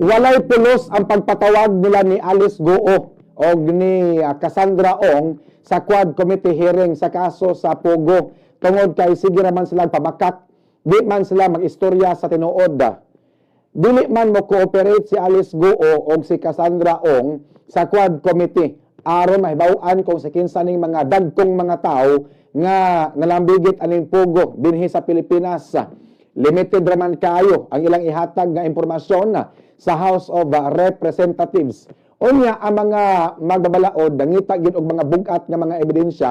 Walay pulos ang pagpatawag nila ni Alice Guo og ni Cassandra Ong sa Quad Committee hearing sa kaso sa POGO tungod kay sige raman sila pamakak, di man sila mag-istorya sa tinuod. Dili man mo cooperate si Alice Guo og si Cassandra Ong sa Quad Committee aron mahibaw-an kung sa kinsa ning mga dagkong mga tao nga nalambigit aning POGO dinhi sa Pilipinas. Limited raman kayo ang ilang ihatag nga impormasyon sa House of Representatives. Unya ang mga magbabalaod nangita gyud og mga bug-at nga mga ebidensya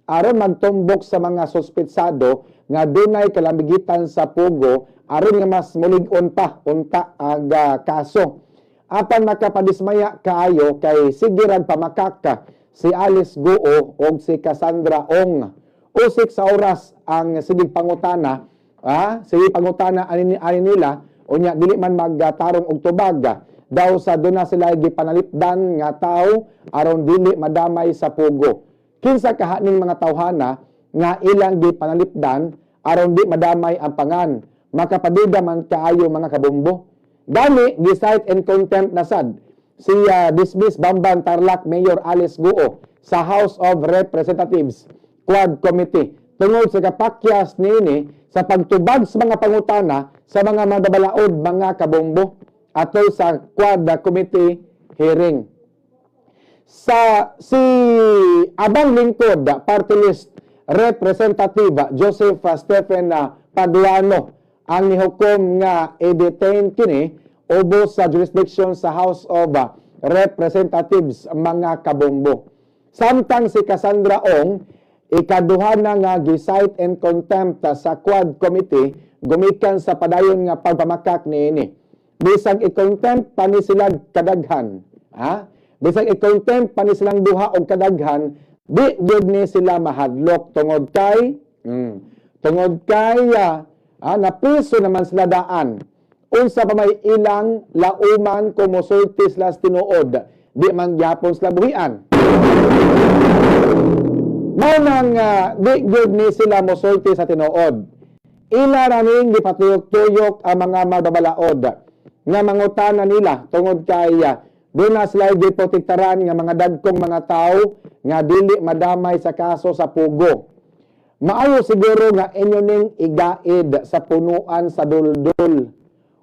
aron magtumbok sa mga suspetsado nga dunay kalambigitan sa POGO aron nga mas mulig-on pa unta ang kaso. Apan makapadismaya kaayo kay sige rag pamakak si Alice Guo og si Cassandra Ong. Usik sa oras ang sige pangutana, sige pangutana ani nila, unya dili man magtarong og tubag, daw sa duna sila gipanalipdan nga tao aron dili madamay sa POGO. Kinsa kaha ning mga tawhana nga ilang gipanalipdan aron di madamay ang pangan? Makapaduda man kaayo, mga kabombo. Gani gi-cite in contempt na sad si dismiss Bamban Tarlac Mayor Alice Guo sa House of Representatives Quad Committee tungod sa kapakyas niini sa pagtubag sa mga pangutana sa mga mababalaod, mga kabombo, atol sa Quad Committee hearing. Sa si Abang Lingkod Party List Representative Joseph Stephen Paduano ang nihukom nga i-detain kini ubos sa jurisdiction sa House of Representatives, mga kabombo. Samtang si Cassandra Ong, ikaduha na nga gi-cite in contempt sa Quad Committee gumikan sa padayon nga pagpamakak niini. Bisag i-contempt pa ni sila kadaghan, ha? Bisag i-contempt pa ni silang duha og kadaghan, di gyud ni sila mahadlok tungod kay napriso naman sila daan. Unsa pa may ilang lauman kung mosulti sila sa tinuod, di man gyapon sila buhian. Mao nang di gyud ni sila mosulti sa tinuod. Ila ra ning gipatuyok-tuyok ang mga mababalaod nga mangutana nila tungod kay duna sila giprotektaran nga mga dagkong mga tao nga dili madamay sa kaso sa POGO. Maayo siguro nga inyo ning igaid sa punuan sa duldul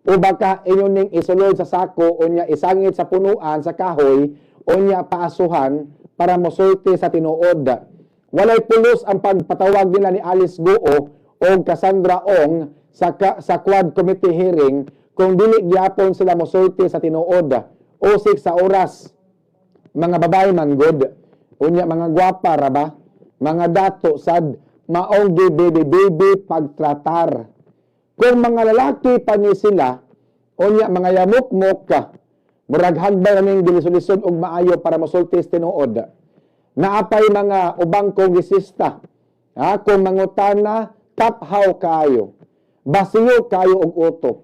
o baka inyo ning isulod sa sako, unya isangit sa punuan sa kahoy, unya paasuhan para mosulti sa tinuod. Walay pulos ang pagpatawag nila ni Alice Guo o Cassandra Ong sa Quad Committee hearing kung dili gyapon sila mosulti sa tinuod. Usik sa oras, mga babae man gud, unya mga gwapa ra ba, mga dato sad, maong gi-baby baby pagtratar. Kung mga lalaki pa ni sila, unya mga yamukmok ka, murag hagbay ra ning gilisod-lisod og maayo para mosulti sa tinuod. Naapay mga ubang kongresista, ha, kung mangutana, taphaw kaayo, basiyo kaayo og utok.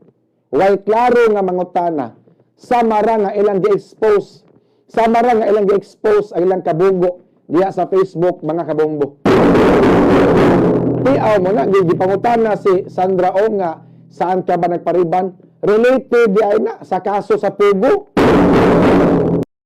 Way klaro nga mangutana, sama ra nga ilang gi-expose, sama ra nga ilang gi-expose ang ilang kabugo diya sa Facebook, mga kabombo. Tiaw mo na, gipangutana si Sandra Ong nga, "Saan ka ba nagpariban?" Related di ay na sa kaso sa POGO.